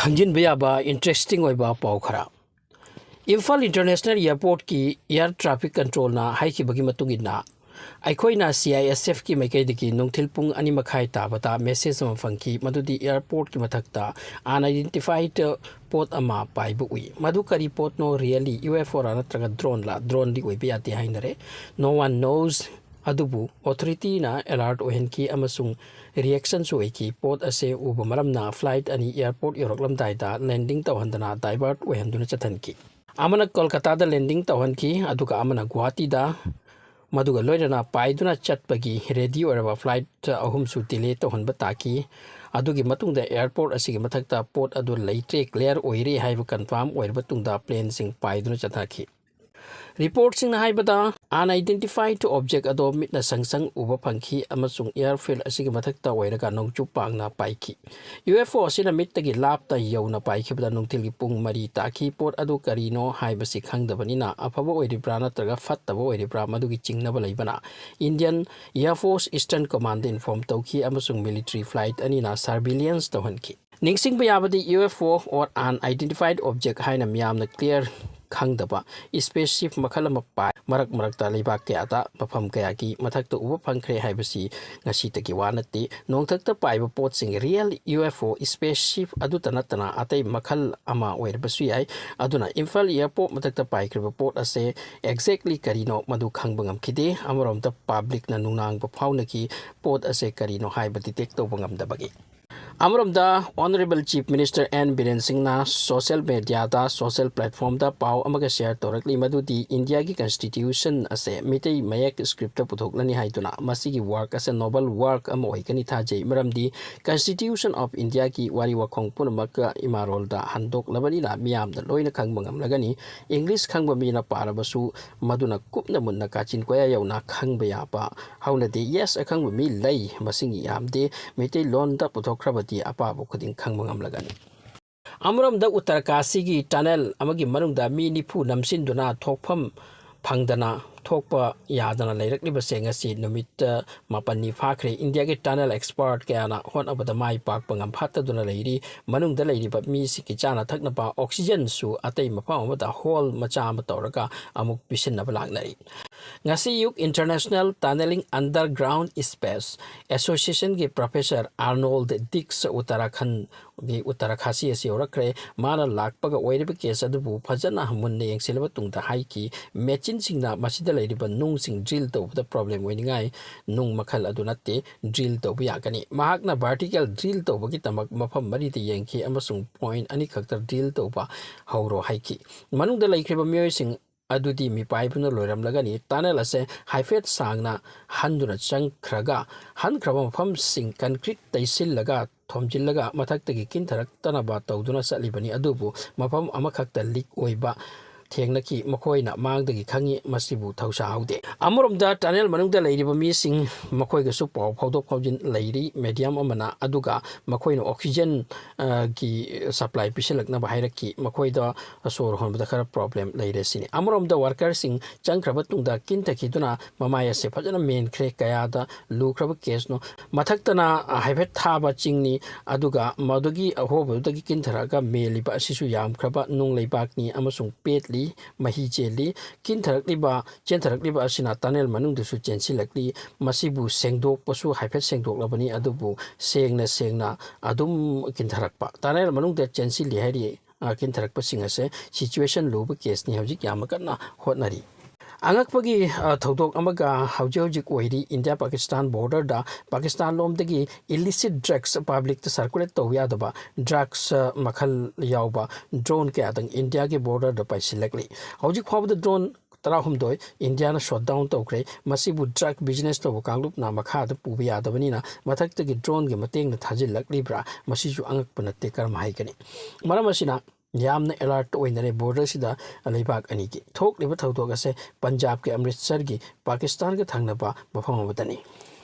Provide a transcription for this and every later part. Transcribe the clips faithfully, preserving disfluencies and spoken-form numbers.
ꯈꯪꯖꯤꯟꯕ ꯌꯥꯕ interesting ꯑꯣꯏꯕ ꯄꯥꯎ ꯈꯔ꯫ ꯏꯝꯐꯥꯜ International Airportꯀꯤ Air Traffic Controlꯅ ꯍꯥꯏꯈꯤꯕꯒꯤ ꯃꯇꯨꯡ ꯏꯟꯅ, ꯑꯩꯈꯣꯏꯅ C I S Fꯀꯤ ꯃꯥꯏꯀꯩꯗꯒꯤ ꯅꯨꯡꯊꯤꯜ ꯄꯨꯡ ꯑꯅꯤ ꯃꯈꯥꯏ ꯇꯥꯕꯗ message ꯑꯃ ꯐꯪꯈꯤ, ꯃꯗꯨꯗꯤ airportꯀꯤ ꯃꯊꯛꯇ unidentified ꯄꯣꯠ ꯑꯃ ꯄꯥꯏꯕ ꯎꯏ꯫ ꯃꯗꯨ ꯀꯔꯤ ꯄꯣꯠꯅꯣ? Really UFOꯔ ꯅꯠꯇ꯭ꯔꯒ droneꯂ? Droneꯗꯤ ꯑꯣꯏꯕ ꯌꯥꯗꯦ ꯍꯥꯏꯅꯔꯦ꯫ No one knows꯫ ꯑꯗꯨꯕꯨ authorityꯅ alert ꯑꯣꯏꯍꯟꯈꯤ ꯑꯃꯁꯨꯡ reactionꯁꯨ ꯑꯣꯏꯈꯤ꯫ ꯄꯣꯠ ꯑꯁꯦ ꯎꯕ ꯃꯔꯝꯅ flight ꯑꯅꯤ airport ꯌꯧꯔꯛꯂꯝꯗꯥꯏꯗ landing ꯇꯧꯍꯟꯗꯅ divert ꯑꯣꯏꯍꯟꯗꯨꯅ ꯆꯠꯍꯟꯈꯤ꯫ ꯑꯃꯅ ꯀꯣꯜꯀꯇꯥꯗ landing ꯇꯧꯍꯟꯈꯤ, ꯑꯗꯨꯒ ꯑꯃꯅ ꯒꯨꯋꯥꯍꯥꯇꯤꯗ꯫ ꯃꯗꯨꯒ ꯂꯣꯏꯅꯅ ꯄꯥꯏꯗꯨꯅ ꯆꯠꯄꯒꯤ ready ꯑꯣꯏꯔꯕ flight ꯑꯍꯨꯝꯁꯨ delay ꯇꯧꯍꯟꯕ ꯇꯥꯈꯤ꯫ ꯑꯗꯨꯒꯤ ꯃꯇꯨꯡꯗ airport ꯑꯁꯤꯒꯤ ꯃꯊꯛꯇ ꯄꯣꯠ ꯑꯗꯨ ꯂꯩꯇ꯭ꯔꯦ, clear ꯑꯣꯏꯔꯦ ꯍꯥꯏꯕ confirm ꯑꯣꯏꯔꯕ ꯇꯨꯡꯗ planeꯁꯤꯡ ꯄꯥꯏꯗꯨꯅ ꯆꯠꯊꯈꯤ꯫ Reportꯁꯤꯡꯅ ꯍꯥꯏꯕꯗ, unidentified object ꯑꯗꯣ ꯃꯤꯠꯅ ꯁꯪ ꯁꯪ ꯎꯕ ꯐꯪꯈꯤ ꯑꯃꯁꯨꯡ airfield ꯑꯁꯤꯒꯤ ꯃꯊꯛꯇ ꯑꯣꯏꯔꯒ ꯅꯣꯡꯆꯨꯞ ꯄꯥꯡꯅ ꯄꯥꯏꯈꯤ꯫ UFO ꯑꯁꯤꯅ ꯃꯤꯠꯇꯒꯤ ꯂꯥꯞꯇ ꯌꯧꯅ ꯄꯥꯏꯈꯤꯕꯗ ꯅꯨꯡꯊꯤꯜꯒꯤ ꯄꯨꯡ ꯃꯔꯤ ꯇꯥꯈꯤ꯫ ꯄꯣꯠ ꯑꯗꯨ ꯀꯔꯤꯅꯣ ꯍꯥꯏꯕꯁꯤ ꯈꯪꯗꯕꯅꯤꯅ, ꯑꯐꯕ ꯑꯣꯏꯔꯤꯕ꯭ꯔꯥ ꯅꯠꯇ꯭ꯔꯒ ꯐꯠꯇꯕ ꯑꯣꯏꯔꯤꯕ꯭ꯔꯥ, ꯃꯗꯨꯒꯤ ꯆꯤꯡꯅꯕ ꯂꯩꯕꯅ Indian Air Force Eastern Commandꯗ inform ꯇꯧꯈꯤ ꯑꯃꯁꯨꯡ military flight ꯑꯅꯤꯅ surveillance ꯇꯧꯍꯟꯈꯤ꯫ ꯅꯤꯡꯁꯤꯡꯕ ꯌꯥꯕꯗꯤ, UFO or unidentified object ꯍꯥꯏꯅ ꯃꯤꯌꯥꯝꯅ clear ꯈꯪꯗꯕ spaceship ꯃꯈꯜ ꯑꯃ ꯄꯥꯏ꯫ ꯃꯔꯛ ꯃꯔꯛꯇ ꯂꯩꯕꯥꯛ ꯀꯌꯥꯗ, ꯃꯐꯝ ꯀꯌꯥꯒꯤ ꯃꯊꯛꯇ ꯎꯕ ꯐꯪꯈ꯭ꯔꯦ ꯍꯥꯏꯕꯁꯤ ꯉꯁꯤꯗꯒꯤ ꯋꯥ ꯅꯠꯇꯦ꯫ ꯅꯣꯡꯊꯛꯇ ꯄꯥꯏꯕ ꯄꯣꯠꯁꯤꯡ, real UFO spaceship ꯑꯗꯨꯇ ꯅꯠꯇꯅ ꯑꯇꯩ ꯃꯈꯜ ꯑꯃ ꯑꯣꯏꯔꯕꯁꯨ ꯌꯥꯏ꯫ ꯑꯗꯨꯅ ꯏꯝꯐꯥꯜ airport ꯃꯊꯛꯇ ꯄꯥꯏꯈ꯭ꯔꯤꯕ ꯄꯣꯠ ꯑꯁꯦ exactly ꯀꯔꯤꯅꯣ, ꯃꯗꯨ ꯈꯪꯕ ꯉꯝꯈꯤꯗꯦ꯫ ꯑꯃꯔꯣꯝꯗ publicꯅ ꯅꯨꯡꯅꯥꯡꯕ ꯐꯥꯎꯅꯈꯤ, ꯄꯣꯠ ꯑꯁꯦ ꯀꯔꯤꯅꯣ ꯍꯥꯏꯕ detect ꯇꯧꯕ ꯉꯝꯗꯕꯒꯤ꯫ ꯑꯃꯔꯣꯝꯗ, Honourable Chief Minister N Biren ꯁꯤꯡꯅ social mediaꯗ, social platformꯗ ꯄꯥꯎ ꯑꯃꯒ share ꯇꯧꯔꯛꯂꯤ, ꯃꯗꯨꯗꯤ ꯏꯟꯗꯤꯌꯥꯒꯤ constitution ꯑꯁꯦ ꯃꯤꯇꯩ ꯃꯌꯦꯛ scriptꯇ ꯄꯨꯊꯣꯛꯂꯅꯤ ꯍꯥꯏꯗꯨꯅ꯫ ꯃꯁꯤꯒꯤ work ꯑꯁꯦ noble work ꯑꯃ ꯑꯣꯏꯒꯅꯤ ꯊꯥꯖꯩ, ꯃꯔꯝꯗꯤ Constitution of Indiaꯒꯤ ꯋꯥꯔꯤ ꯋꯥꯈꯣꯡ ꯄꯨꯝꯅꯃꯛ ꯏꯃꯥꯔꯣꯜꯗ ꯍꯟꯗꯣꯛꯂꯕꯅꯤꯅ ꯃꯤꯌꯥꯝꯅ ꯂꯣꯏꯅ ꯈꯪꯕ ꯉꯝꯂꯒꯅꯤ꯫ English ꯈꯪꯕ ꯃꯤꯅ ꯄꯥꯔꯕꯁꯨ ꯃꯗꯨꯅ ꯀꯨꯞꯅ ꯃꯨꯟꯅ ꯀꯥꯆꯤꯟ ꯀꯣꯌꯥ ꯌꯧꯅ ꯈꯪꯕ ꯌꯥꯕ ꯍꯧꯅꯗꯦ꯫ Yes, ꯑꯈꯪꯕ ꯃꯤ ꯂꯩ, ꯃꯁꯤꯡ ꯌꯥꯝꯗꯦ꯫ ꯃꯩꯇꯩꯂꯣꯟꯗ ꯄꯨꯊꯣꯛꯈ꯭ꯔꯕꯗꯤ ꯑꯄꯥꯕ ꯈꯨꯗꯤꯡ ꯈꯪꯕ ꯉꯝꯂꯒꯅꯤ꯫ ꯑꯃꯔꯣꯝꯗ, ꯎꯠꯇꯔꯀꯥꯁꯤꯒꯤ tunnel ꯑꯃꯒꯤ ꯃꯅꯨꯡꯗ ꯃꯤ ꯅꯤꯐꯨ ꯅꯝꯁꯤꯟꯗꯨꯅ ꯊꯣꯛꯐꯝ ꯐꯪꯗꯅ ꯊꯣꯛꯄ ꯌꯥꯗꯅ ꯂꯩꯔꯛꯂꯤꯕꯁꯦ ꯉꯁꯤ ꯅꯨꯃꯤꯠ, ꯑ, ꯃꯥꯄꯟꯅꯤ ꯐꯥꯈ꯭ꯔꯦ꯫ ꯏꯟꯗꯤꯌꯥꯒꯤ tunnel expert ꯀꯌꯥꯅ ꯍꯣꯠꯅꯕꯗ ꯃꯥꯏ ꯄꯥꯛꯄ ꯉꯝꯐꯥꯠꯇꯗꯨꯅ ꯂꯩꯔꯤ꯫ ꯃꯅꯨꯡꯗ ꯂꯩꯔꯤꯕ ꯃꯤꯁꯤꯡꯒꯤ ꯆꯥꯅ ꯊꯛꯅꯕ oxygenꯁꯨ ꯑꯇꯩ ꯃꯐꯝ ꯑꯃꯗ hole ꯃꯆꯥ ꯑꯃ ꯇꯧꯔꯒ ꯑꯃꯨꯛ ꯄꯤꯁꯤꯟꯅꯕ ꯂꯥꯛꯅꯔꯤ꯫ ꯉꯁꯤ ꯑꯌꯨꯛ International Tunneling Underground Space Associationꯒꯤ professor Arnold Dix ꯎꯠꯇꯔꯥꯈꯟ ꯒꯤ ꯎꯠꯇꯔꯥꯈꯥꯁꯤ ꯑꯁꯤ ꯌꯧꯔꯛꯈ꯭ꯔꯦ꯫ ꯃꯥꯅ ꯂꯥꯛꯄꯒ ꯑꯣꯏꯔꯤꯕ case ꯑꯗꯨꯕꯨ ꯐꯖꯅ ꯃꯨꯟꯅ ꯌꯦꯡꯁꯤꯜꯂꯕ ꯇꯨꯡꯗ ꯍꯥꯏꯈꯤ, machineꯁꯤꯡꯅ ꯃꯁꯤꯗ ꯂꯩꯔꯤꯕ ꯅꯨꯡꯁꯤꯡ drill ꯇꯧꯕꯗ problem ꯑꯣꯏꯅꯤꯡꯉꯥꯏ ꯅꯨꯡ ꯃꯈꯜ ꯑꯗꯨ ꯅꯠꯇꯦ, drill ꯇꯧꯕ ꯌꯥꯒꯅꯤ꯫ ꯃꯍꯥꯛꯅ vertical drill ꯇꯧꯕꯒꯤꯗꯃꯛ ꯃꯐꯝ ꯃꯔꯤꯗ ꯌꯦꯡꯈꯤ ꯑꯃꯁꯨꯡ point ꯑꯅꯤꯈꯛꯇ drill ꯇꯧꯕ ꯍꯧꯔꯣ ꯍꯥꯏꯈꯤ꯫ ꯃꯅꯨꯡꯗ ꯂꯩꯈ꯭ꯔꯤꯕ ꯃꯤꯑꯣꯏꯁꯤꯡ ꯑꯗꯨꯗꯤ ꯃꯤꯄꯥꯏꯕꯅ ꯂꯣꯏꯔꯝꯂꯒꯅꯤ꯫ Tunnel ꯑꯁꯦ ꯍꯥꯏꯐꯦꯠ ꯁꯥꯡꯅ ꯍꯟꯗꯨꯅ ꯆꯪꯈ꯭ꯔꯒ, ꯍꯟꯈ꯭ꯔꯕ ꯃꯐꯝꯁꯤꯡ concrete ꯇꯩꯁꯤꯜꯂꯒ, ꯊꯣꯝꯖꯤꯜꯂꯒ ꯃꯊꯛꯇꯒꯤ ꯀꯤꯟꯊꯔꯛꯇꯅꯕ ꯇꯧꯗꯨꯅ ꯆꯠꯂꯤꯕꯅꯤ꯫ ꯑꯗꯨꯕꯨ ꯃꯐꯝ ꯑꯃꯈꯛꯇ leak ꯑꯣꯏꯕ ꯊꯦꯡꯅꯈꯤ꯫ ꯃꯈꯣꯏꯅ ꯃꯥꯡꯗꯒꯤ ꯈꯪꯉꯤ꯫ ꯃꯁꯤꯕꯨ ꯊꯧꯁꯥꯍꯧꯗꯦ꯫ ꯑꯃꯔꯣꯝꯗ tunnel ꯃꯅꯨꯡꯗ ꯂꯩꯔꯤꯕ ꯃꯤꯁꯤꯡ ꯃꯈꯣꯏꯒꯁꯨ ꯄꯥꯎ ꯐꯥꯎꯗꯣꯛ ꯐꯥꯎꯖꯤꯟ ꯂꯩꯔꯤ medium ꯑꯃꯅ, ꯑꯗꯨꯒ ꯃꯈꯣꯏꯅ oxygen, ꯑ, ꯒꯤ supply ꯄꯤꯁꯤꯜꯂꯛꯅꯕ ꯍꯥꯏꯔꯛꯈꯤ꯫ ꯃꯈꯣꯏꯗ ꯁꯣꯔ ꯍꯣꯟꯕꯗ ꯈꯔ problem ꯂꯩꯔꯦ ꯁꯤꯅꯤ꯫ ꯑꯃꯔꯣꯝꯗ workerꯁꯤꯡ ꯆꯪꯈ꯭ꯔꯕ ꯇꯨꯡꯗ ꯀꯤꯟꯊꯈꯤꯗꯨꯅ ꯃꯃꯥꯏ ꯑꯁꯦ ꯐꯖꯅ ꯃꯦꯟꯈ꯭ꯔꯦ꯫ ꯀꯌꯥꯗ ꯂꯨꯈ꯭ꯔꯕ caseꯅꯣ꯫ ꯃꯊꯛꯇꯅ ꯍꯥꯏꯐꯦꯠ ꯊꯥꯕ ꯆꯤꯡꯅꯤ, ꯑꯗꯨꯒ ꯃꯗꯨꯒꯤ ꯑꯍꯣꯕꯗꯨꯗꯒꯤ ꯀꯤꯟꯊꯔꯛꯑꯒ ꯃꯦꯜꯂꯤꯕ ꯑꯁꯤꯁꯨ ꯌꯥꯝꯈ꯭ꯔꯕ ꯅꯨꯡ ꯂꯩꯕꯥꯛꯅꯤ ꯑꯃꯁꯨꯡ ꯄꯦꯠꯂꯤ, ꯃꯍꯤ ꯆꯦꯜꯂꯤ꯫ ꯀꯤꯟꯊꯔꯛꯂꯤꯕ, ꯆꯦꯟꯊꯔꯛꯂꯤꯕ ꯑꯁꯤꯅ tunnel ꯃꯅꯨꯡꯗꯁꯨ ꯆꯦꯟꯁꯤꯜꯂꯛꯂꯤ꯫ ꯃꯁꯤꯕꯨ ꯁꯦꯡꯗꯣꯛꯄꯁꯨ ꯍꯥꯏꯐꯦꯠ ꯁꯦꯡꯗꯣꯛꯂꯕꯅꯤ, ꯑꯗꯨꯕꯨ ꯁꯦꯡꯅ ꯁꯦꯡꯅ ꯑꯗꯨꯝ ꯀꯤꯟꯊꯔꯛꯄ꯫ Tunnel ꯃꯅꯨꯡꯗ ꯆꯦꯟꯁꯤꯜꯂꯤ ꯍꯥꯏꯔꯤ꯫ ꯑ, ꯀꯤꯟꯊꯔꯛꯄꯁꯤꯡ ꯑꯁꯦ situation ꯂꯨꯕ caseꯅꯤ, ꯍꯧꯖꯤꯛ ꯌꯥꯝꯅ ꯀꯟꯅ ꯍꯣꯠꯅꯔꯤ꯫ ꯑꯉꯛꯄꯒꯤ, ꯑ, ꯊꯧꯗꯣꯛ ꯑꯃꯒ ꯍꯧꯖꯤꯛ ꯍꯧꯖꯤꯛ ꯑꯣꯏꯔꯤ꯫ ꯏꯟꯗꯤꯌꯥ ꯄꯥꯀꯤꯁꯇꯥꯟ borderꯗ ꯄꯥꯀꯤꯁꯇꯥꯟ ꯂꯣꯝꯗꯒꯤ illicit drugs publicꯇ circulate ꯇꯧꯕ ꯌꯥꯗꯕ drugs, ꯑ, ꯃꯈꯜ ꯌꯥꯎꯕ drone ꯀꯌꯥꯗꯪ ꯏꯟꯗꯤꯌꯥꯒꯤ borderꯗ ꯄꯥꯏꯁꯤꯜꯂꯛꯂꯤ꯫ ꯍꯧꯖꯤꯛ ꯐꯥꯎꯕꯗ drone ꯇꯔꯥꯍꯨꯝꯗꯣꯏ ꯏꯟꯗꯤꯌꯥꯅ shot down ꯇꯧꯈ꯭ꯔꯦ꯫ ꯃꯁꯤꯕꯨ drug business ꯇꯧꯕ ꯀꯥꯡꯂꯨꯞꯅ ꯃꯈꯥꯗ ꯄꯨꯕ ꯌꯥꯗꯕꯅꯤꯅ ꯃꯊꯛꯇꯒꯤ droneꯒꯤ ꯃꯇꯦꯡꯅ ꯊꯥꯖꯤꯜꯂꯛꯂꯤꯕ꯭ꯔꯥ? ꯃꯁꯤꯁꯨ ꯑꯉꯛꯄ ꯅꯠꯇꯦ, ꯀꯔꯝ ꯍꯥꯏꯒꯅꯤ? ꯃꯔꯝ ꯑꯁꯤꯅ ꯌꯥꯝꯅ alert ꯑꯣꯏꯅꯔꯦ borderꯁꯤꯗ ꯂꯩꯕꯥꯛ ꯑꯅꯤꯒꯤ꯫ ꯊꯣꯛꯂꯤꯕ ꯊꯧꯗꯣꯛ ꯑꯁꯦ ꯄꯟꯖꯥꯕꯀꯤ ꯑꯃ꯭ꯔꯤꯠꯁꯔꯒꯤ ꯄꯥꯀꯤꯁꯇꯥꯟꯒ ꯊꯪꯅꯕ ꯃꯐꯝ ꯑꯃꯗꯅꯤ꯫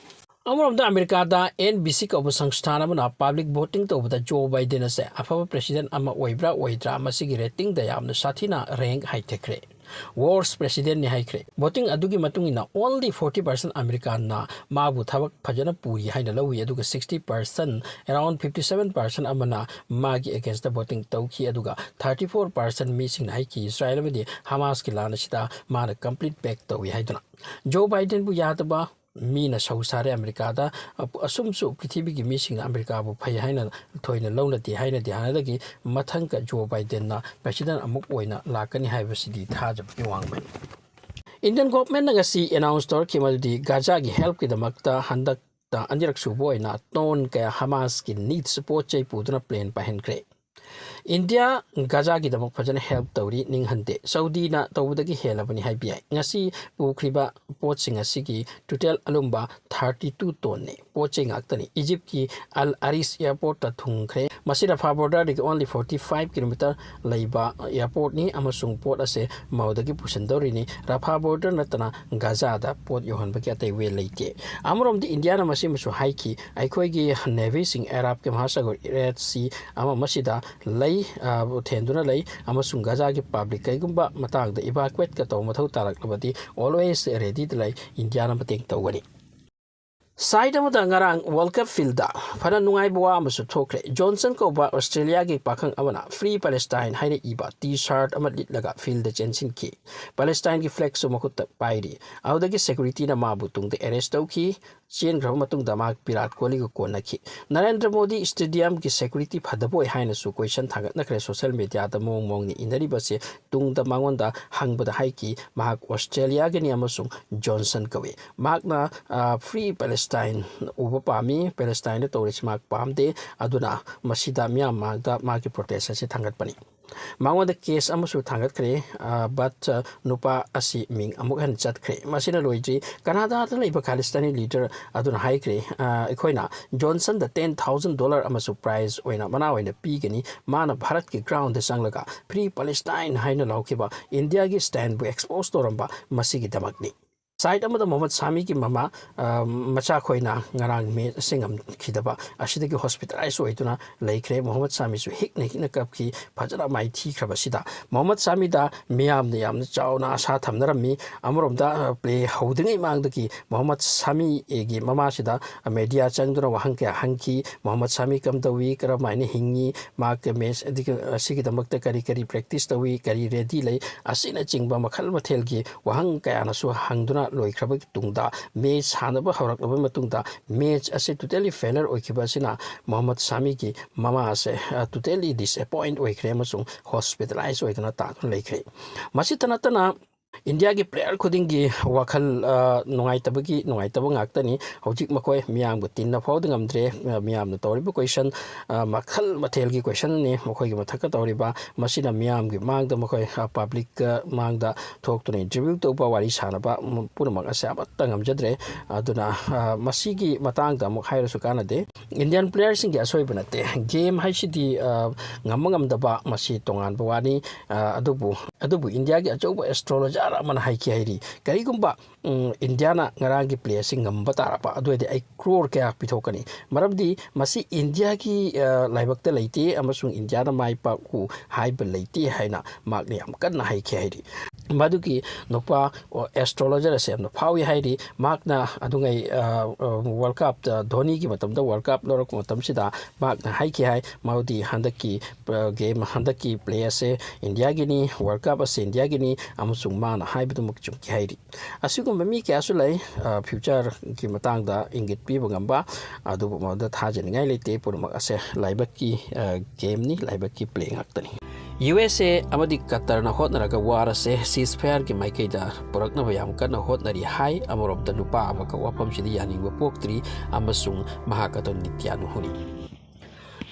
ꯑꯃꯔꯣꯝꯗ ꯑꯃꯦꯔꯤꯀꯥꯗ NBC ꯀꯧꯕ ꯁꯪꯁꯊꯥꯟ ꯑꯃꯅ public voting ꯇꯧꯕꯗ ꯖꯣ ꯕꯥꯏꯗꯦꯟ ꯑꯁꯦ ꯑꯐꯕ president ꯑꯃ ꯑꯣꯏꯕ꯭ꯔꯥ ꯑꯣꯏꯗ꯭ꯔꯥ ꯃꯁꯤꯒꯤ ratingꯗ ꯌꯥꯝꯅ ꯁꯥꯊꯤꯅ rank ꯍꯥꯏꯊꯈ꯭ꯔꯦ꯫ Worst presidentꯅꯤ ꯍꯥꯏꯈ꯭ꯔꯦ꯫ Voting ꯑꯗꯨꯒꯤ ꯃꯇꯨꯡ ꯏꯟꯅ only forty percent Americanꯅ ꯃꯥꯕꯨ ꯊꯕꯛ ꯐꯖꯅ ꯄꯨꯔꯤ ꯍꯥꯏꯅ ꯂꯧꯏ, ꯑꯗꯨꯒ sixty percent, around fifty seven percent ꯑꯃꯅ ꯃꯥꯒꯤ againstꯇ voting ꯇꯧꯈꯤ, ꯑꯗꯨꯒ thirty four percent ꯃꯤꯁꯤꯡꯅ ꯍꯥꯏꯈꯤ ꯏꯁꯔꯥꯌꯦꯜ ꯑꯃꯗꯤ ꯍꯃꯥꯁꯀꯤ ꯂꯥꯟ ꯑꯁꯤꯗ ꯃꯥꯅ complete back ꯇꯧꯏ ꯍꯥꯏꯗꯨꯅ꯫ ꯖꯣ ꯕꯥꯏꯗꯦꯟꯕꯨ ꯌꯥꯗꯕ, ꯃꯤꯅ ꯁꯧ ꯁꯥꯔꯦ ꯑꯃꯦꯔꯤꯀꯥꯗ, ꯑꯁꯨꯝꯁꯨ ꯄ꯭ꯔꯤꯊꯤꯕꯤꯒꯤ ꯃꯤꯁꯤꯡꯅ ꯑꯃꯦꯔꯤꯀꯥꯕꯨ ꯐꯩ ꯍꯥꯏꯅ ꯊꯣꯏꯅ ꯂꯧꯅꯗꯦ ꯍꯥꯏꯅꯗꯤ ꯍꯥꯟꯅꯗꯒꯤ꯫ ꯃꯊꯪꯒ ꯖꯣ ꯕꯥꯏꯗꯦꯟꯅ president ꯑꯃꯨꯛ ꯑꯣꯏꯅ ꯂꯥꯛꯀꯅꯤ ꯍꯥꯏꯕꯁꯤꯗꯤ ꯊꯥꯖꯕꯒꯤ ꯋꯥꯡꯃꯅꯤ꯫ Indian governmentꯅ ꯉꯁꯤ announce ꯇꯧꯔꯛꯈꯤ ꯃꯗꯨꯗꯤ ꯒꯥꯖꯥꯒꯤ helpꯀꯤꯗꯃꯛꯇ ꯍꯟꯗꯛꯇ ꯑꯅꯤꯔꯛ ꯁꯨꯕ ꯑꯣꯏꯅ ton ꯀꯌꯥ ꯍꯃꯥꯁꯀꯤ needs ꯄꯣꯠ ꯆꯩ ꯄꯨꯗꯨꯅ plane ꯄꯥꯏꯍꯟꯈ꯭ꯔꯦ꯫ ꯏꯟꯗꯤꯌꯥ ꯒꯥꯖꯥꯒꯤꯗꯃꯛ ꯐꯖꯅ help ꯇꯧꯔꯤ, ꯅꯤꯡꯍꯟꯗꯦ꯫ ꯁꯥꯎꯗꯤꯅ ꯇꯧꯕꯗꯒꯤ ꯍꯦꯜꯂꯕꯅꯤ ꯍꯥꯏꯕ ꯌꯥꯏ꯫ ꯉꯁꯤ ꯄꯨꯈ꯭ꯔꯤꯕ ꯄꯣꯠꯁꯤꯡ ꯑꯁꯤꯒꯤ total ꯑꯂꯨꯝꯕ thirty two tonneꯅꯤ꯫ ꯄꯣꯠ ꯆꯩ ꯉꯥꯛꯇꯅꯤ꯫ ꯏꯖꯤꯞꯀꯤ ꯑꯜ ꯑꯔꯤꯁ airportꯇ ꯊꯨꯡꯈ꯭ꯔꯦ꯫ ꯃꯁꯤ ꯔꯐꯥ borderꯗꯒꯤ only forty five kilometer ꯂꯩꯕ airportꯅꯤ ꯑꯃꯁꯨꯡ ꯄꯣꯠ ꯑꯁꯦ ꯃꯥꯎꯗꯒꯤ ꯄꯨꯁꯤꯟꯗꯧꯔꯤꯅꯤ꯫ ꯔꯐꯥ border ꯅꯠꯇꯅ ꯒꯥꯖꯥꯗ ꯄꯣꯠ ꯌꯧꯍꯟꯕꯒꯤ ꯑꯇꯩ way ꯂꯩꯇꯦ꯫ ꯑꯃꯔꯣꯝꯗ ꯏꯟꯗꯤꯌꯥꯅ ꯃꯁꯤꯃꯁꯨ ꯍꯥꯏꯈꯤ, ꯑꯩꯈꯣꯏꯒꯤ navyꯁꯤꯡ ꯑꯔꯥꯕꯀꯤ ꯃꯍꯥꯁꯥꯒꯔ, Red Sea ꯑꯃ ꯑꯃꯁꯤꯗ ꯂꯩ, ꯑ, ꯊꯦꯟꯗꯨꯅ ꯂꯩ ꯑꯃꯁꯨꯡ ꯒꯥꯖꯥꯒꯤ public ꯀꯩꯒꯨꯝꯕ ꯃꯇꯥꯡꯗ evacuateꯀ ꯇꯧꯕ ꯃꯊꯧ ꯇꯥꯔꯛꯂꯕꯗꯤ always readyꯗ ꯂꯩ, ꯏꯟꯗꯤꯌꯥꯅ ꯃꯇꯦꯡ ꯇꯧꯒꯅꯤ꯫ Side ꯑꯃꯗ ꯉꯔꯥꯡ World Cup fieldꯗ ꯐꯅ ꯅꯨꯡꯉꯥꯏꯕ ꯋꯥ ꯑꯃꯁꯨ ꯊꯣꯛꯈ꯭ꯔꯦ꯫ ꯖꯣꯟꯁꯟ ꯀꯧꯕ ꯑꯣꯁꯇ꯭ꯔꯦꯂꯤꯌꯥꯒꯤ ꯄꯥꯈꯪ ꯑꯃꯅ Free Palestine ꯍꯥꯏꯅ ꯏꯕ T-shirt ꯑꯃ ꯂꯤꯠꯂꯒ fieldꯗ ꯆꯦꯟꯁꯤꯟꯈꯤ꯫ Palestineꯒꯤ flagꯁꯨ ꯃꯈꯨꯠꯇ ꯄꯥꯏꯔꯤ꯫ ꯑꯗꯨꯗꯒꯤ securityꯅ ꯃꯥꯕꯨ ꯇꯨꯡꯗ arrest ꯇꯧꯈꯤ꯫ ꯆꯦꯟꯈ꯭ꯔꯕ ꯃꯇꯨꯡꯗ ꯃꯍꯥꯛ ꯚꯤꯔꯥꯠ ꯀꯣꯍꯂꯤꯒ ꯀꯣꯟꯅꯈꯤ꯫ ꯅꯔꯦꯟꯗ꯭ꯔ ꯃꯣꯗꯤ stadiumꯒꯤ security ꯐꯗꯕ ꯑꯣꯏ ꯍꯥꯏꯅꯁꯨ question ꯊꯥꯡꯒꯠꯅꯈ꯭ꯔꯦ꯫ Social mediaꯗ ꯃꯑꯣꯡ ꯃꯑꯣꯡꯅꯤ ꯏꯅꯔꯤꯕꯁꯦ꯫ ꯇꯨꯡꯗ ꯃꯉꯣꯟꯗ ꯍꯪꯕꯗ ꯍꯥꯏꯈꯤ, ꯃꯍꯥꯛ ꯑꯣꯁꯇ꯭ꯔꯦꯂꯤꯌꯥꯒꯤꯅꯤ ꯑꯃꯁꯨꯡ ꯖꯣꯟꯁꯟ ꯀꯧꯏ꯫ ꯃꯍꯥꯛꯅ, ꯑ, Free Palestine ꯎꯕ ꯄꯥꯝꯃꯤ, Palestineꯗ ꯇꯧꯔꯤꯁꯤ ꯃꯍꯥꯛ ꯄꯥꯝꯗꯦ, ꯑꯗꯨꯅ ꯃꯁꯤꯗ ꯃꯤꯌꯥꯝ ꯃꯥꯡꯗ ꯃꯥꯒꯤ protest ꯑꯁꯤ ꯊꯥꯡꯒꯠꯄꯅꯤ꯫ ꯃꯉꯣꯟꯗ case ꯑꯃꯁꯨ ꯊꯥꯡꯒꯠꯈ꯭ꯔꯦ, ꯑ, but, ꯑ, ꯅꯨꯄꯥ ꯑꯁꯤ ꯃꯤꯡ ꯑꯃꯨꯛ ꯍꯟꯅ ꯆꯠꯈ꯭ꯔꯦ꯫ ꯃꯁꯤꯅ ꯂꯣꯏꯗ꯭ꯔꯤ꯫ ꯀꯅꯥꯗꯥꯗ ꯂꯩꯕ ꯈꯥꯂꯤꯁꯇꯥꯅꯤ leader ꯑꯗꯨꯅ ꯍꯥꯏꯈ꯭ꯔꯦ, ꯑ, ꯑꯩꯈꯣꯏꯅ ꯖꯣꯟꯁꯟꯗ ten thousand dollar ꯑꯃꯁꯨ prize ꯑꯣꯏꯅ, ꯃꯅꯥ ꯑꯣꯏꯅ ꯄꯤꯒꯅꯤ꯫ ꯃꯥꯅ ꯚꯥꯔꯠꯀꯤ groundꯗ ꯆꯪꯂꯒ Free Palestine ꯍꯥꯏꯅ ꯂꯥꯎꯈꯤꯕ ꯏꯟꯗꯤꯌꯥꯒꯤ standꯕꯨ expose ꯇꯧꯔꯝꯕ ꯃꯁꯤꯒꯤꯗꯃꯛꯅꯤ꯫ ꯁꯥꯏꯠ ꯑꯃꯗ ꯃꯣꯍꯃꯠ ꯁꯥꯃꯤꯒꯤ ꯃꯃꯥ, ꯑ, ꯃꯆꯥꯈꯣꯏꯅ ꯉꯔꯥꯡ ꯃꯦꯆ ꯑꯁꯤ ꯉꯝꯈꯤꯗꯕ ꯑꯁꯤꯗꯒꯤ ꯍꯣꯁꯄꯤꯇꯥꯂꯥꯏꯁ ꯑꯣꯏꯗꯨꯅ ꯂꯩꯈ꯭ꯔꯦ꯫ ꯃꯣꯍꯃꯠ ꯁꯥꯃꯤꯁꯨ ꯍꯤꯛꯅ ꯍꯤꯛꯅ ꯀꯞꯈꯤ꯫ ꯐꯖꯅ ꯃꯥꯏꯊꯤꯈ꯭ꯔꯕꯁꯤꯗ ꯃꯣꯍꯃꯠ ꯁꯥꯃꯤꯗ ꯃꯤꯌꯥꯝꯅ ꯌꯥꯝꯅ ꯆꯥꯎꯅ ꯑꯥꯁꯥ ꯊꯝꯅꯔꯝꯃꯤ꯫ ꯑꯃꯔꯣꯝꯗ, ꯑ, ꯄ꯭ꯂꯦ ꯍꯧꯗ꯭ꯔꯤꯉꯩ ꯃꯃꯥꯡꯗꯒꯤ ꯃꯣꯍꯃꯠ ꯁꯥꯃꯤꯒꯤ ꯃꯃꯥꯁꯤꯗ ꯃꯦꯗꯤꯌꯥ ꯆꯪꯗꯨꯅ ꯋꯥꯍꯪ ꯀꯌꯥ ꯍꯪꯈꯤ꯫ ꯃꯣꯍꯃꯠ ꯁꯥꯃꯤ ꯀꯝꯗꯧꯏ, ꯀꯔꯝꯍꯥꯏꯅ ꯍꯤꯡꯉꯤ, ꯃꯍꯥꯛꯀꯤ ꯃꯦꯆ ꯑꯗꯨꯒ ꯑꯁꯤꯒꯤꯗꯃꯛꯇ ꯀꯔꯤ ꯀꯔꯤ ꯄ꯭ꯔꯦꯛꯇꯤꯁ ꯇꯧꯏ, ꯀꯔꯤ ꯔꯦꯗꯤ ꯂꯩ, ꯑꯁꯤꯅꯆꯤꯡꯕ ꯃꯈꯜ ꯃꯊꯦꯜꯒꯤ ꯋꯥꯍꯪ ꯀꯌꯥꯅꯁꯨ ꯍꯪꯗꯨꯅ ꯂꯣꯏꯈ꯭ꯔꯕ ꯇꯨꯡꯗ, ꯃꯦꯆ ꯁꯥꯟꯅꯕ ꯍꯧꯔꯛꯂꯕ ꯃꯇꯨꯡꯗ, ꯃꯦꯆ ꯑꯁꯤ ꯇꯣꯇꯦꯂꯤ ꯐꯦꯂꯔ ꯑꯣꯏꯈꯤꯕ ꯑꯁꯤꯅ ꯃꯣꯍꯃꯠ ꯁꯥꯃꯤꯒꯤ ꯃꯃꯥ ꯑꯁꯦ, ꯑ, ꯇꯣꯇꯦꯂꯤ ꯗꯤꯁꯑꯦꯄꯣꯏꯟꯠ ꯑꯣꯏꯈ꯭ꯔꯦ ꯑꯃꯁꯨꯡ ꯍꯣꯁꯄꯤꯇꯥꯂꯥꯏꯁ ꯑꯣꯏꯗꯨꯅ ꯇꯥꯗꯨꯅ ꯂꯩꯈ꯭ꯔꯦ꯫ ꯃꯁꯤꯇ ꯅꯠꯇꯅ, ꯏꯟꯗꯤꯌꯥꯒꯤ ꯄ꯭ꯂꯦꯌꯔ ꯈꯨꯗꯤꯡꯒꯤ ꯋꯥꯈꯜ, ꯑ, ꯅꯨꯡꯉꯥꯏꯇꯕꯒꯤ, ꯅꯨꯡꯉꯥꯏꯇꯕ ꯉꯥꯛꯇꯅꯤ꯫ ꯍꯧꯖꯤꯛ ꯃꯈꯣꯏ ꯃꯤꯌꯥꯝꯕꯨ ꯇꯤꯟꯅ ꯐꯥꯎꯗ ꯉꯝꯗ꯭ꯔꯦ, ꯑ, ꯃꯤꯌꯥꯝꯅ ꯇꯧꯔꯤꯕ ꯀꯣꯏꯁꯟ, ꯑ, ꯃꯈꯜ ꯃꯊꯦꯜꯒꯤ ꯀꯣꯏꯁꯟꯅꯤ ꯃꯈꯣꯏꯒꯤ ꯃꯊꯛꯇ ꯇꯧꯔꯤꯕ꯫ ꯃꯁꯤꯅ ꯃꯤꯌꯥꯝꯒꯤ ꯃꯥꯡꯗ, ꯃꯈꯣꯏ, ꯑ, ꯄꯕ꯭ꯂꯤꯛꯀ ꯃꯥꯡꯗ ꯊꯣꯛꯇꯨꯅ ꯏꯟꯇꯔꯚ꯭ꯌꯨ ꯇꯧꯕ, ꯋꯥꯔꯤ ꯁꯥꯟꯅꯕ, ꯃ-, ꯄꯨꯝꯅꯃꯛ ꯑꯁꯦ ꯑꯃꯠꯇ ꯉꯝꯖꯗ꯭ꯔꯦ꯫ ꯑꯗꯨꯅ, ꯑ, ꯃꯁꯤꯒꯤ ꯃꯇꯥꯡꯗ ꯑꯃꯨꯛ ꯍꯥꯏꯔꯁꯨ ꯀꯥꯟꯅꯗꯦ꯫ ꯏꯟꯗꯤꯌꯥꯟ ꯄ꯭ꯂꯦꯌꯔꯁꯤꯡꯒꯤ ꯑꯁꯣꯏꯕ ꯅꯠꯇꯦ꯫ ꯒꯦꯝ ꯍꯥꯏꯁꯤꯗꯤ, ꯑ, ꯉꯝꯕ ꯉꯝꯗꯕ, ꯃꯁꯤ ꯇꯣꯉꯥꯟꯕ ꯋꯥꯅꯤ꯫ ꯑ, ꯑꯗꯨꯕꯨ, ꯑꯗꯨꯕꯨ ꯏꯟꯗꯤꯌꯥꯒꯤ ꯑꯆꯧꯕ ꯑꯦꯁꯇ꯭ꯔꯣꯂꯣꯖꯔ ꯑꯃꯅ ꯍꯥꯏꯈꯤ ꯍꯥꯏꯔꯤ, ꯀꯔꯤꯒꯨꯝꯕ, ꯎꯝ, ꯏꯟꯗꯤꯌꯥꯅ ꯉꯔꯥꯡꯒꯤ ꯄ꯭ꯂꯦ ꯑꯁꯤ ꯉꯝꯕ ꯇꯥꯔꯕ, ꯑꯗꯨ ꯑꯣꯏꯔꯗꯤ ꯑꯩ ꯀ꯭ꯔꯣꯔ ꯀꯌꯥ ꯄꯤꯊꯣꯛꯀꯅꯤ? ꯃꯔꯝꯗꯤ ꯃꯁꯤ ꯏꯟꯗꯤꯌꯥꯒꯤ, ꯑ, ꯂꯥꯏꯕꯛꯇ ꯂꯩꯇꯦ ꯑꯃꯁꯨꯡ ꯏꯟꯗꯤꯌꯥꯅ ꯃꯥꯏ ꯄꯥꯛꯎ ꯍꯥꯏꯕ ꯂꯩꯇꯦ ꯍꯥꯏꯅ ꯃꯍꯥꯛꯅ ꯌꯥꯝ ꯀꯟꯅ ꯍꯥꯏꯈꯤ ꯍꯥꯏꯔꯤ꯫ ꯃꯗꯨꯒꯤ ꯅꯨꯄꯥ, ꯑꯣ, ꯑꯦꯁꯇ꯭ꯔꯣꯂꯣꯖꯔ ꯑꯁꯦ ꯌꯥꯝꯅ ꯐꯥꯎꯏ ꯍꯥꯏꯔꯤ꯫ ꯃꯍꯥꯛꯅ ꯑꯗꯨꯉꯩ, ꯑ, ꯑ, ꯋꯥꯔꯜ ꯀꯞꯇ, ꯙꯣꯅꯤꯒꯤ ꯃꯇꯝꯗ ꯋꯥꯔꯜ ꯀꯞ ꯂꯧꯔꯛꯄ ꯃꯇꯝꯁꯤꯗ ꯃꯍꯥꯛꯅ ꯍꯥꯏꯈꯤ ꯍꯥꯏ, ꯃꯗꯨꯗꯤ ꯍꯟꯗꯛꯀꯤ, ꯑ, ꯒꯦꯝ, ꯍꯟꯗꯛꯀꯤ ꯄ꯭ꯂꯦ ꯑꯁꯦ ꯏꯟꯗꯤꯌꯥꯒꯤꯅꯤ, ꯋꯥꯔꯜ ꯀꯞ ꯑꯁꯦ ꯏꯟꯗꯤꯌꯥꯒꯤꯅꯤ, ꯑꯃꯁꯨꯡ ꯃꯥꯅ ꯍꯥꯏꯕꯗꯨꯃꯛ ꯆꯨꯝꯈꯤ ꯍꯥꯏꯔꯤ꯫ ꯑꯁꯤꯒꯨꯝꯕ ꯃꯤ ꯀꯌꯥꯁꯨ ꯂꯩ, ꯑ, ꯐ꯭ꯌꯨꯆꯔꯒꯤ ꯃꯇꯥꯡꯗ ꯏꯪꯒꯤꯠ ꯄꯤꯕ ꯉꯝꯕ, ꯑꯗꯨꯕꯨ ꯃꯗꯨꯗ ꯊꯥꯖꯅꯤꯡꯉꯥꯏ ꯂꯩꯇꯦ꯫ ꯄꯨꯝꯅꯃꯛ ꯑꯁꯦ ꯂꯥꯏꯕꯛꯀꯤ, ꯑ, ꯒꯦꯝꯅꯤ, ꯂꯥꯏꯕꯛꯀꯤ ꯄ꯭ꯂꯦ ꯉꯥꯛꯇꯅꯤ꯫ ꯌꯨ ꯑꯦꯁ ꯑꯦ ꯑꯃꯗꯤ ꯀꯇꯔꯅ ꯍꯣꯠꯅꯔꯒ ꯋꯥꯔ ꯑꯁꯦ ceasefire ꯒꯤ ꯃꯥꯏꯀꯩꯗ ꯄꯨꯔꯛꯅꯕ ꯌꯥꯝ ꯀꯟꯅ ꯍꯣꯠꯅꯔꯤ ꯍꯥꯏ꯫ ꯑꯃꯔꯣꯝꯗ ꯅꯨꯄꯥ ꯑꯃꯈꯛ ꯋꯥꯐꯝꯁꯤꯗ ꯌꯥꯅꯤꯡꯕ ꯄꯣꯛꯇ꯭ꯔꯤ ꯑꯃꯁꯨꯡ ꯃꯍꯥꯛ ꯑꯗꯨ ꯅꯤꯇ꯭ꯌꯥꯅꯨꯍꯨꯅꯤ꯫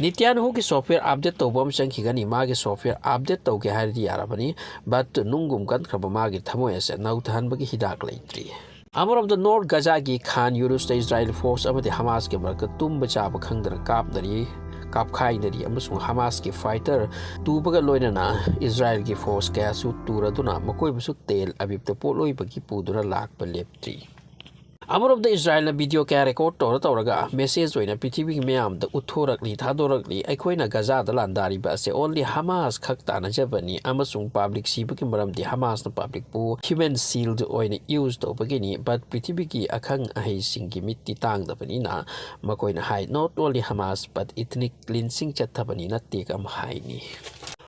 ꯅꯤꯇ꯭ꯌꯥꯅꯨꯍꯨꯒꯤ ꯁꯣꯐꯋꯦꯌꯔ ꯑꯞꯗꯦꯠ ꯇꯧꯕ ꯑꯃ ꯆꯪꯈꯤꯒꯅꯤ꯫ ꯃꯥꯒꯤ ꯁꯣꯐꯋꯦꯌꯔ ꯑꯞꯗꯦꯠ ꯇꯧꯒꯦ ꯍꯥꯏꯔꯗꯤ ꯌꯥꯔꯕꯅꯤ, but ꯅꯨꯡꯒꯨꯝ ꯀꯟꯈ꯭ꯔꯕ ꯃꯥꯒꯤ ꯊꯃꯣꯏ ꯑꯁꯦ ꯅꯧꯊꯍꯟꯕꯒꯤ ꯍꯤꯗꯥꯛ ꯂꯩꯇ꯭ꯔꯤ꯫ ꯑꯃꯔꯣꯝꯗ ꯅꯣꯔꯠ ꯒꯖꯥꯒꯤ ꯈꯥꯟ ꯌꯨꯅꯨꯁꯇ ꯏꯖꯔꯥꯏꯜ ꯐꯣꯔꯁ ꯑꯃꯗꯤ ꯍꯃꯥꯁꯀꯤ ꯃꯔꯛꯇ ꯇꯨꯝꯕ ꯆꯥꯕ ꯈꯪꯗꯅ ꯀꯥꯞꯅꯔꯤ꯫ ꯀꯥꯞꯈꯥꯏꯅꯔꯤ ꯑꯃꯁꯨꯡ ꯍꯃꯥꯁꯀꯤ ꯐꯥꯏꯇꯔ ꯇꯨꯕꯒ ꯂꯣꯏꯅꯅ ꯏꯖꯔꯥꯏꯜꯒꯤ ꯐꯣꯔꯁ ꯀꯌꯥꯁꯨ ꯇꯨꯔꯗꯨꯅ ꯃꯈꯣꯏꯕꯨꯁꯨ ꯇꯦꯜ ꯑꯕꯤꯕꯇ ꯄꯣꯠꯂꯣꯏꯕꯒꯤ ꯄꯨꯗꯨꯅ ꯂꯥꯛꯄ ꯂꯦꯞꯇ꯭ꯔꯤ꯫ ꯑꯃꯔꯣꯝꯗ ꯏꯖꯔꯥꯏꯜꯅ ꯚꯤꯗꯤꯑꯣ ꯀꯌꯥ ꯔꯦꯀꯣꯔꯗ ꯇꯧꯔ ꯇꯧꯔꯒ ꯃꯦꯁꯦꯖ ꯑꯣꯏꯅ ꯄ꯭ꯔꯤꯊꯤꯕꯤꯒꯤ ꯃꯌꯥꯝꯗ ꯎꯠꯊꯣꯔꯛꯂꯤ, ꯊꯥꯗꯣꯔꯛꯂꯤ꯫ ꯑꯩꯈꯣꯏꯅ ꯒꯖꯥꯗ ꯂꯥꯟꯗꯥꯔꯤꯕ ꯑꯁꯦ only ꯍꯃꯥꯁ ꯈꯛ ꯇꯥꯟꯅꯖꯕꯅꯤ ꯑꯃꯁꯨꯡ ꯄꯥꯕ꯭ꯂꯤꯛ ꯁꯤꯕꯒꯤ ꯃꯔꯝꯗꯤ ꯍꯃꯥꯁꯅ ꯄꯥꯕ꯭ꯂꯤꯛꯄꯨ human shield ꯑꯣꯏꯅ ꯌꯨꯁ ꯇꯧꯕꯒꯤꯅꯤ꯫ But ꯄ꯭ꯔꯤꯊꯤꯕꯤꯒꯤ ꯑꯈꯪ ꯑꯍꯩꯁꯤꯡꯒꯤ ꯃꯤꯠꯇꯤ ꯇꯥꯡꯗꯕꯅꯤꯅ ꯃꯈꯣꯏꯅ ꯍꯥꯏ, not only Hamas but ethnic cleansing ꯆꯠꯊꯕꯅꯤꯅ ꯇꯦꯛ ꯑꯃ ꯍꯥꯏꯅꯤ꯫